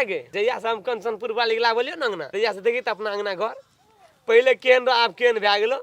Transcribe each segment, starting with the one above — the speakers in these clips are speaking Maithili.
गे जहिया से हम कंचनपुर वाली लागलियो ने अंगना, तहिया से देखी तऽ अपना अंगना घर पहिले केहन रह, आब केहन भए गेलो,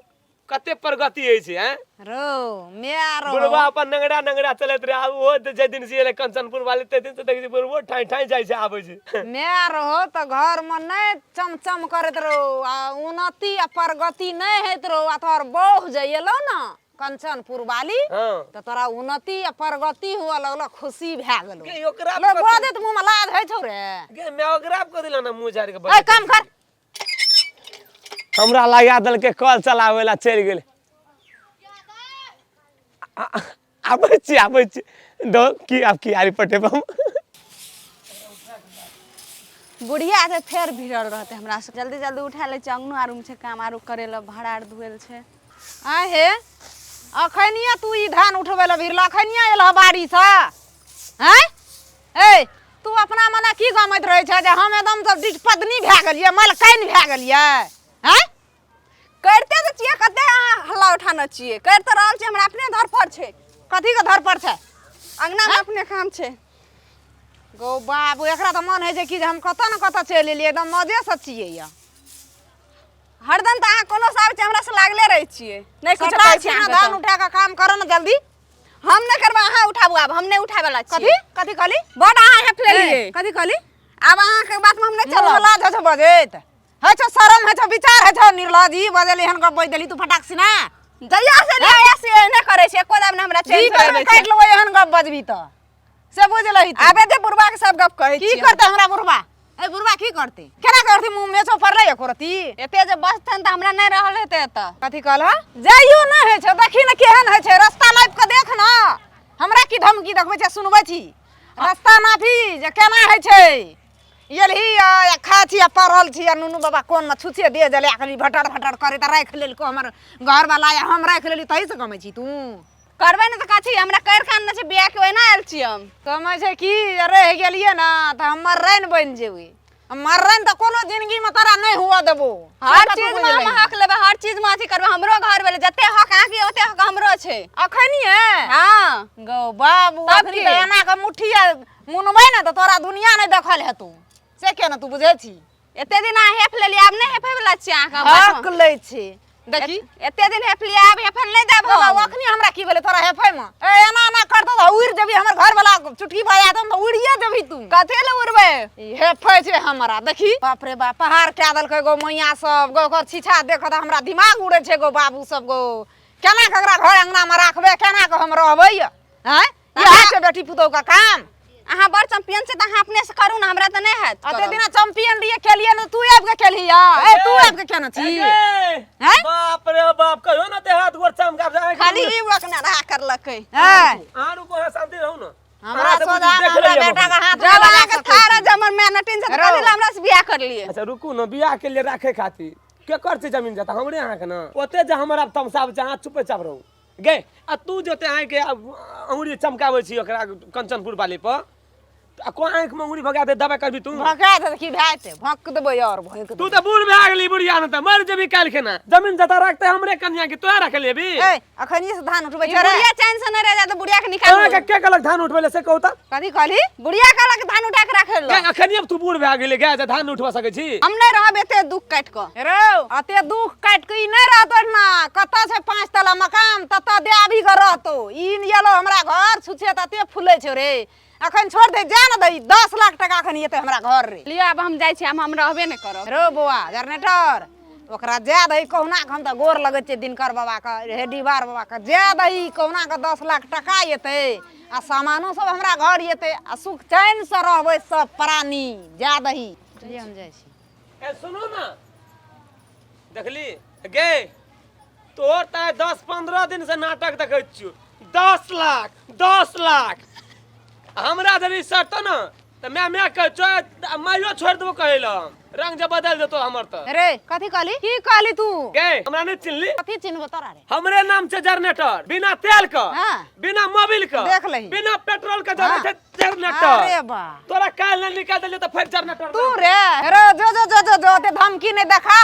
कते प्रगति होइ छै। हैं रो माय रो बुढ़वा अपन नंगड़ा नंगड़ा चलैत रहे, आब ओहो जे दिन से एलै कंचनपुर वाली ताहि दिन से देखै छी बुढ़बो ठाँइ ठाँइ जाइ छै आबै छै। माय रहो तऽ घर में नहि चमचम करैत रहो आ उन्नति आ प्रगति नहि होइत रहो, आ तोहर बहू जे एलौ ने कंचनपुर वाली तऽ तोरा उन्नति आ प्रगति हुअ लगलो, खुशी भए गेलो। गे, ओकरा लोग बजैत मुँह में लाज होइ छौ रे। गे माय, ओकरा कथी लए ना मुँह झाड़ि के ए बजैत? काम कर। हमरा लगा देलकै कल चलाबै ला, चलि गेलै। आबै छी, आबै छी। दो की आब की आरी पटेब हम। बुढ़िया के फेर भिड़ल रहते हमरा से, जल्दी जल्दी उठा लै छै। अंगनो आरू में छै काम आरू करे ला, भाड़ा आर धोएल छै। आ हे, अखनिया तू ई धान उठबै ला भिड़ल, अखनिया एलह बाड़ी से? हैं ए, तू अपना मने की गमैत रहै छै जे हम एकदम सब डिटपदनी भए गेलियै, मलकाइन भए गेलियै? हैं करिते तऽ छियै, कते अहाँ हल्ला उठाने छियै? करि तऽ रहल छियै, हमरा अपने धरफड़ छै। कथी के धरफड़ छै? अंगना में अपने काम छै। गौ बाबू, एकरा तऽ मन होइ छै कि जे हम कतऽ ने कतऽ चलि एलियै, एकदम मजेसँ छियै यऽ। हरदम तऽ अहाँ कोनो से आबै छियै, हमरा से लागले रहै छियै, नहि किछु सटा कहै छियै छी ने अहाँके धान तऽ। उठा कऽ काम करऽ ने जल्दी। हम नहि करबै, अहाँ उठाबू, आब हम नहि उठाबै वाला कथी छियै। कथी कहली? बड अहाँ हेप लेलियै। ए, कथी कहली? आब अहाँके बातमे हम नहि चलो चलब। लाज होइ छौ बजैत? होइ छौ शरम, होइ छौ विचार, होइ छौ निर्लज? ई बजली एहन गप बजि देली तू फटाक सिना। जहिया से लियै से एहने करै छै, एको दाम ने हमरा चैन जी से रहै काटि छै। लेबै एहन गप बजबी तऽ, से बुझ लही तू। आबे दे बुढ़बा के, सब गप कहै की छियै। करतै हमरा बुढ़बा? ए बुढ़बा की करतै, केना करतै? मुँह मेछो पड़लै एको रत्ती? एते जे बसतन तऽ हमरा नहि रहल हेतै एतऽ। कथी कहलह? जाइयो नहि होइ छौ, देखी ने केहन होइ छै रस्ता, नापि कऽ देख ने। हमरा की धमकी देखबै छै? सुनबै छी, रस्ता नापी जे केना होइ छै। एलही आ खाइ छी आ पड़ल छी आ नुनू बाबा कोनमे छुछे देह जला कऽ भटर भटर करैत राखि लेलको हमर घरवला या हम राखि लेली, तही से कमै छी तू? करबै ने तऽ कथी हमरा करि कऽ आनने छै बियाह के, ओहिना आयल छी हम। कमै छै की जे रहि गेलियै ने तऽ हम मर्रैन बनि जेबै, मर्रैन तऽ कोनो जिंदगीमे तोरा नहि हुअ देबो। हर चीज में हम हक लेबै, हर चीज में अथी करबै, हमरो घर भेलै, जते हक अहाँके ओते हक हमरो छै। अखनिये? हाँ। गौ बाबू, तब अखनी की? तऽ एना कऽ मुट्ठी आ मुनबै ने तऽ तोरा दुनिया नहि देखल हेतौ, से केना तू बुझै छी? एते दिन अहाँ हेफ लेलियै, आब नहि हेफै वला छियै अहाँके हम। हक लै छै देखी। एते दिन हेफ लियै, आब हेफल नहि देब बाबा हम। अखनी हमरा की भेलै तोरा हेफै मे? ए एना एना करतौ तऽ उड़ि जेबही, हमर घर वाला चुटकी बजा देम तऽ उड़िए जेबही तू। कथी लए उड़बै? ई हेफै छै हमरा देखी। बाप रे बाप, पहाड़ कए देलकै गो मैया सब गो, ओकर छीछा देख तऽ हमरा दिमाग उड़ै छै गो बाबू सब गो। केना कऽ एकरा घर अंगना मे राखबै, केना कऽ हम रहबै? आँय, इएह छै बेटी पुतोहु के काम? अहाँ बड़ चैंपियन छै तऽ अहाँ अपने से करू ने, हमरा तऽ नहि हैत अते करल। दिना चैंपियन रहिए केलिए ने, तू आबि के केलही या? ए तू आबि के केने छी? हैं? बाप रे बाप, कहियो ना ते हाथ गोर चमका जाए। खाली ई वकना रहा करलकै। हैं अहाँ रुको, अहाँ शांति रहू ना। हमरा अहाँ तऽ सोझा बुझी देख हमरा लेलियै बेटा के हाथ जब लगा अहाँके सकै थाह छी। रहै जे हमर माय नटिन छै तऽ रौ। कथी लए हमरा से बियाह करलियै? अच्छा रुकू ने, बियाह के लिए राखे खातिर केकर छै जमीन जाता? हमरे अहाँके ने ओते जे हमर आब तमसाब छै, अहाँ चुपे चाप रहू गे। आ तू जोते आँखि अंगुरी चमकाबै छी ओकरा कंचनपुर वाली पर, आ को आँखि में अंगुरी भगा दे, दबाई करबी तू? भका दे की भए जेतै? भक देबै और भोंक तू तऽ बूढ़ भए गेली बुढ़िया ने, तऽ मरि जेबी काल्हि खेना। जमीन जता रखते हमरे कन्या के, तोरा रख लेबी? ए अखनिये से धान उठबै ई छै रे? बुढ़िया चैन से नहि रह जाय तऽ बुढ़िया के निकालू। अहाँके के कहलक धान उठबै ले, से कहू तऽ? कथी कहली? बुढ़िया कहलक धान उठा के राखै गे लए। अखनिये तू बूढ़ भए गेली गे जे धान उठवा सकै छी? हम नहि रहब एते दुख काटि कऽ। रौ, अते दुख काटि कऽ ई नहि रहतो ना, कतऽ छै 5 तला मकान ततऽ दे आबी कऽ रहतो। ई एलो हमरा घर छुछे तऽ अते फूलै छौ रे। अखन छोड़ दे, जा ने दही, 10 लाख टका अखन एतै हमरा घर रे। लिअ, आब हम जाइ छी, आब हम रहबे नहि करब। रौ बौआ जनरेटर, ओकरा जाय दही कहुना कऽ, हम तऽ गोर लगै छियै दिनकर बाबा के, हे डिहबार बाबा के, जाय दही कहुना कऽ 10 लाख टका एतै आ सामानो सब हमरा घर एतै आ सुख चैन से रहबै सब प्राणी, जाय दही। चलिए हम जाइ छी। ए सुनू ना, देखली गे, तोहर तऽ 10-15 दिन से नाटक देखै छियौ, 10 लाख 10 लाख। हमरा जब ई सरतो ने तऽ माय माय कह चो, माइयो छोड़ि देबो कहै लए हम, रंग जे बदलि देतो हमर तऽ। रे कथी कहली? की कहली तू? गे हमरा नहि चिन्हली? कथी चिन्हबो तोरा रे? हमरे नाम छै जनरेटर, बिना तेल के, हाँ। बिना मोबिल के, देख लही। बिना पेट्रोल के जरै हाँ। छै जनरेटर। अरे बा, तोरा काल्हि नहि निकालि देलियै तऽ फेर जनरेटर तू रे रे, जो जो जो जो जो, ते धमकी नहि देखा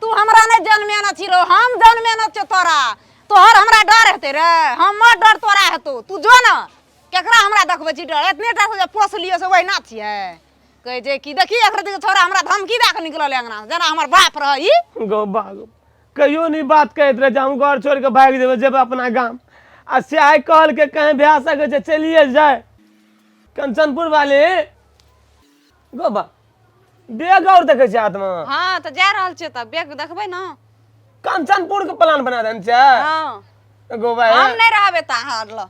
तू। हमरा नहि जनमेने छी रो, हम जनमेने छियौ तोरा। तोहर हमरा डर हेतै रे? हमर डर तोरा हेतौ? तू जो ने, केकरा हमरा देखबै छी डर? एतने टा से जे पोस लियो से ओहिना छियै। कहै छै कि देखी एकरा देखी छोरा हमरा धमकी दए कऽ निकलल अंगना से, जेना हमर बाप रहै ई। गौ बागो कहियो नहीं बात कहैत रहे जे हम घर छोड़ के भागि जेबै, जेबै अपना गाम। आ से आइ कहल के कहीं भए सकै छै चलिए जाय। कंचनपुर वाले गौ बा बेग और देखै छै हाथ में। हाँ तऽ जा रहल छियै तऽ बैग देखबै ने। कंचनपुर के प्लान बना देने छै। हाँ गो भाई हम नहीं रहबै तऽ अहाँ ल।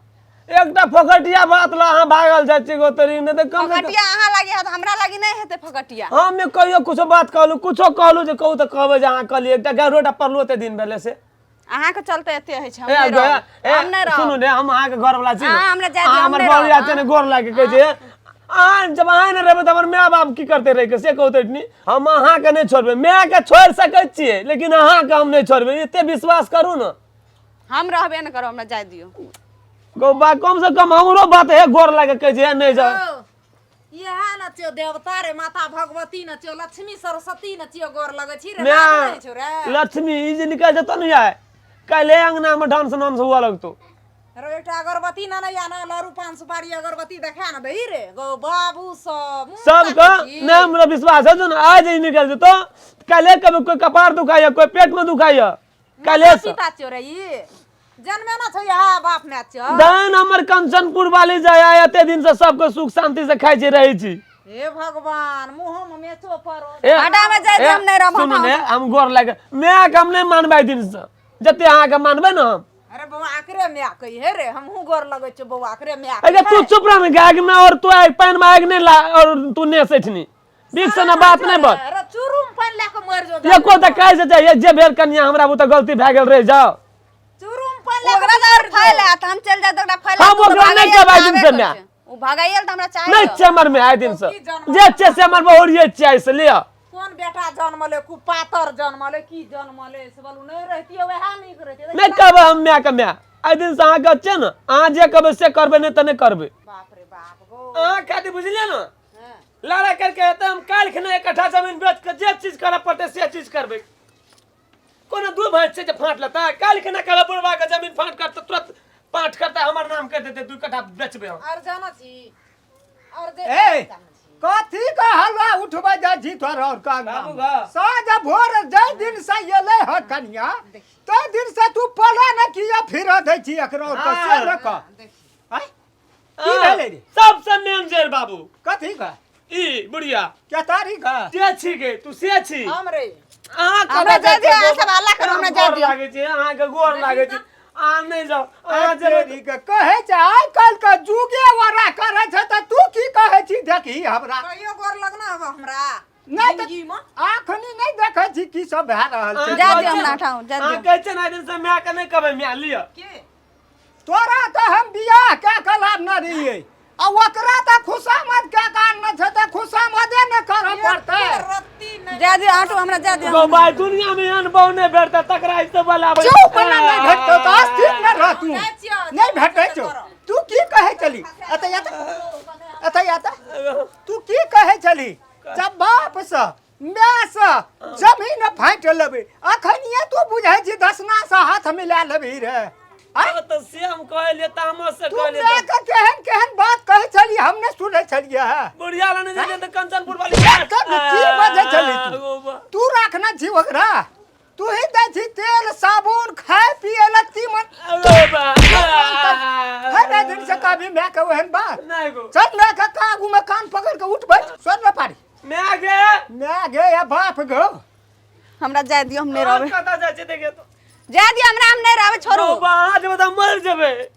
एकटा फोकटिया बात ल अहाँ भागल जाइ छी गो तोरी, नहि तऽ कम से कम फकटिया अहाँ लागी हैत, हमरा लागी नहीं हेतै फकटिया। हम ने कहियो कुछो बात कहलू, कुछो कहलू जे कहू तऽ कहबै जे अहाँ कहलियै। एकटा गारोटा पड़लू ओते दिन भेलै से। अहाँके चलते एते होइ छै। हम ए, नहि गया, रहब, ए, हम नहि रहब। सुनू ने, हम अहाँके घर वाला छी ने। अहाँ हमरा जाय दियौ, अहाँ हम हमर नहि घर रहब। छै ने, गोर लागे कहै छै अहाँ जब अहाँ नहि रहबै तऽ हमर माय बाप की करते रहि के से कहू तऽ एटनी। हम अहाँके नहि छोड़बै, मायके छोड़ि सकै छियै लेकिन अहाँके हम नहि छोड़बै, एते विश्वास करू ने। हम रहबे नहि करब, हमरा जाय दियौ। गौ बा कम से कम हमरो बात है, गोर लागे कहै छै नहि जाउ। इएह न छियौ देवता रे, माता भगवती न छियौ, लक्ष्मी सरस्वती न छियौ, गोर लगै छी रे। लाज माय नहि छौ रे? लक्ष्मी ई जे निकल जेतो ने आइ काल्हि अंगना में डांस नांस हुआ लगतो। रे एकटा अगरबत्ती न या न लड़ू पान सुपारी अगरबत्ती देखा न दही रे गौ बाबू सब मुँह सबके ताकै छी। नहीं हमरा विश्वास है जो ना आज ही निकल जेतो काल्हि कभी कोई कपार दुखाइया कोई पेट में दुखाइया काल्हि माता से। पिता छियौ रे, ई जन्मे न छौ यहाँ बाप माय छियौ। दान हमर कंचनपुर वाली जाय आय एते दिन से सबके सुख शांति से खाइ छी रहै छी। हे भगवान मुँहो में मेचो पड़ो। ए, हटा में जाय ए, हम नहीं रहब, सुनू हटाओ। ने हम गोर लागे माय के हम नहीं मानबै दिन से जते अहाँ के मानबै ने हम। अरे बौआ आकरे माय कही हे रे, हमहूँ गोर लगै छियौ बौआ आकरे माय। अगे तू चुप रह ने गाय में और तू आग पानि में आग नहीं ला और तू ने सठनी बीच से ना बात नहीं बत। अरे चुरुम पानि लए कऽ मरि जो। एको तऽ कहै से चाहिए जे भेल कनिया हमरा बुते गलती भए गेल रहि जाओ। चुरुम पानि लए कऽ ओकरा तऽ और फैल आयत, हम चलि जायब तऽ ओकरा फैल हम आयत, ओ तऽ ओकरा नहि भागैये कहबै दिन आबे से करै माय। छै। ओ भगाइए तऽ हमरा चाही। नहीं छै हमर में आइ दिन से की जन्म जे छै से हमर बहुरिये छै से लिअ। कोन बेटा जन्मले, कु पातर जन्मले की जन्मले से बोलू नहीं रहतियै वएह नीक रहतियै। नहीं कहबै हम माय के माय आइ दिन से अहाँके छै ने, अहाँ जे कहबै से करबै नहीं तऽ नहीं करबै। बाप रे बाप गो अहाँ खातिर बुझलियै ने लड़ाई करके हेतै हम काल्हि खना एक कट्ठा जमीन बेच के जे चीज करऽ पड़तै से चीज करबै। कोनो दू भैंस छै जे फाँट लेतै? काल्हि खना कहबै बुढ़बा के जमीन फाँट कर तऽ तुरंत पाँट करतै, हमर नाम करि देतै, 2 कट्ठा बेचबै हम। और जाना छी और जे ए कथी के हलवा उठबै जाइ छी तोहर और का बाबू गा। साँझ भोर जाहि दिन से एलै ह कनिया ताहि दिन से तू पला न किया फिर दै छी एकरा और का से न कह। आँय? की भेलै रे? सबसे मेन जेर बाबू। कथी का? ई बुढ़िया। क्या तारीख का? जे छी गे तू से छी। हम रे। अहाँ हमरा कतऽ जाय दियौ, जाइ अहाँ छियै? सब हल्ला करू, हमरा जाय गोर दियौ। लागै छै, अहाँके गोर लागै छै, अहाँ नहि जाउ, अहाँ जेबै तेरी के कहै छै आइ काल्हि के जुगे वाला करै छै तऽ तू की कहै छी देखही हमरा। कहियो गोर लगना हब हमरा नहि तऽ जिंदगी में। आखनी नहि देखै छी की सब भए रहल छै। अहाँ जाय कहै दियौ छियै हमरा ने, ठाउँ, जाय अहाँ दियौ। कहै छियै ने आइ दिन से माय के नहि कहबै माय लिअ। के? तोरा तऽ हम बियाह कए कऽ लाबने रहियै आ ओकरा तऽ खुशामद कए कऽ आनने छै तऽ खुशामदे ने करऽ पड़तै। रत्ती नहि। जाय दियौ आटू, हमरा जाय दियौ। गौ भाई दुनिया में एहन बहु नहि भेटतै तकरा ई सब बोलाबै। चुप ना, नहि भेटतौ तऽ अस्थिर ने रह तू। जाइ छियौ, नहि भेटै छौ। तू की कहै छली? एतऽ एतऽ एतऽ एतऽ तू की कहै छली? जब बापसँ मायसँ जमीन फाटि लेबै अखनिये तू बुझै छी दसना से हाथ मिला लेबही रे। आँय? आब तऽ से हम कहलियै तामस से तू कहलियै माय तऽ के केहन केहन बात कहै छली हम नहि सुनै छलियै हँ। बुढ़िया लग नहि जेतै तऽ कंचनपुर वाली। तब की बजै छली तू? गौ बा। तू राखने छी ओकरा, तू ही दै छी तेल साबुन खाय पिए ला तीमन। गौ बा। है रे दिन से कभी माय के ओहन बात। नहि गो। चल माय के कागू में कान पकड़ के उठ बैठ सुन रे पारी। माय गे। माय गे या बाप गो। हमरा जाय दियौ, हम नहि रहबै। कतऽ जाइ छै देखियौ तऽ। जाय दियौ हमरा, हम नहि रहबै, छोड़ू। गौ बा, अहाँ जेबै तऽ हम मरि जेबै।